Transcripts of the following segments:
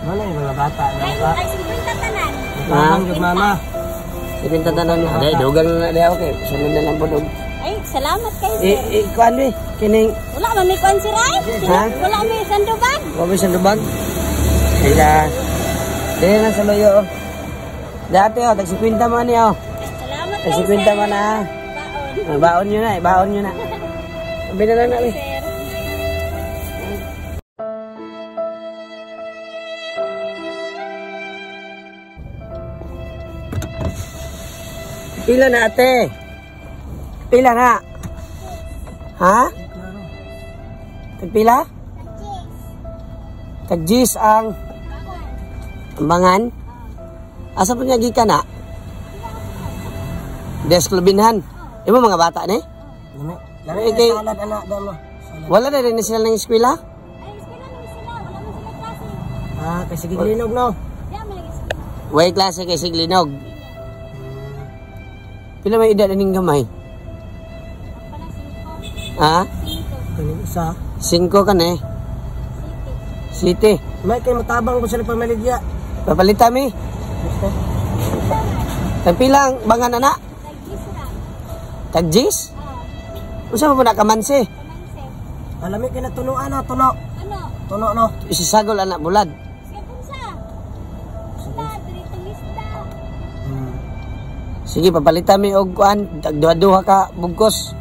Wala yung mga bata. Ay, 50 tanan. Tabang jud mama. 50 tanan. Dai dugang na diha, okay. Sunod na lang pud. Ay, salamat kay sir. Eh, kuan mi kining Wala man may kuan sir ay. Ha? Wala may sandubag. Wa may sandubag. Kaya dili lang sa loyo. Oh. Dati oh, tag 50 man ni oh. Salamat Tag kay 50 sir. man na. Baon. Ah, baon nyo na, eh, baon nyo na. Sabi na lang na, eh. Sir. Pila na, ate? Pila na? Ha? Tagpila? Tag-gis ang ambangan? Asa po niya gikan na? Des Klubinhan. Imo mga bata ni? Lami. Lami Eh, kay- salad ana damo. Salad. Wala na rin sila ng eskwela? Ay, eskwela naman sila. Wala man sila klase. Ah, kay sige linog no. Diya man lang eskwela. Way klase kay Siglinog. Pila may edad aning gamay? Pala 5. Ha? 5. Kaning isa. 5 ka na eh. City. City. May kay matabang ko sila pamaligya. Papalita mi. Gusto. Tagpila ang bangan ana? Tag-gis ra. Tag-gis? Oh, Unsa man po na kamansi? kamanse. Alami kay natunuan no, tuno. Ano? Tuno no. Isisagol anak bulad. Sige punsa. Wala, diri isda. Sige, papalitan mi og kuan, tag duha-duha ka bugkos.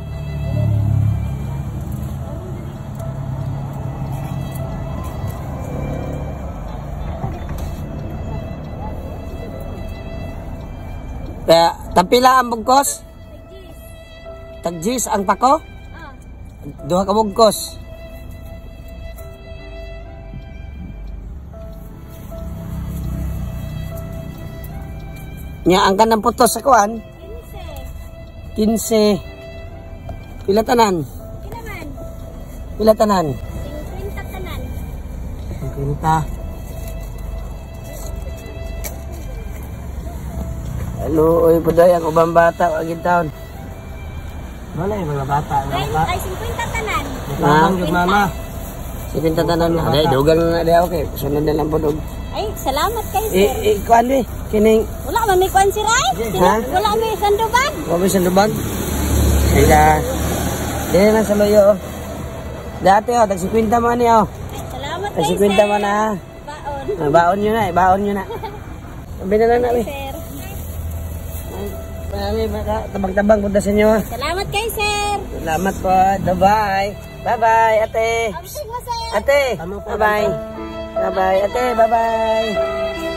Kaya, tagpila ang bugkos? Tag-gis. Tag-gis ang pako? Ah. Duha ka bugkos. Nya ang kanang putos sa kuan, 15. 15. Pila tanan? Pila man? Pila tanan? 50 tanan. 50. Ano, oy puday ang ubang bata wag taon. Wala yung mga bata. Ay, ay 50 tanan. Tabang jud mama. 50 tanan. Dai dugang na diha, okay. Sunod na lang pud og. Ay, salamat kay sir. Eh, eh kuan mi kining Wala man may kuan sir ay. Ha? Wala may sandubag. wa may sandubag. Kaya dili lang sa loyo. Oh. Dati oh, tag 50 man ni oh. Salamat Tag kay sir. 50 man na. Baon. Ah, baon nyo na, eh, baon nyo na. Sabi na lang na, eh. Sir. Marami, baka tabang-tabang punta sa inyo. Ah. Salamat kay sir. Salamat po. Bye-bye. Bye-bye, ate. Amping mo sir. Ate, Tama po, bye-bye. Bye-bye, ate. Bye-bye.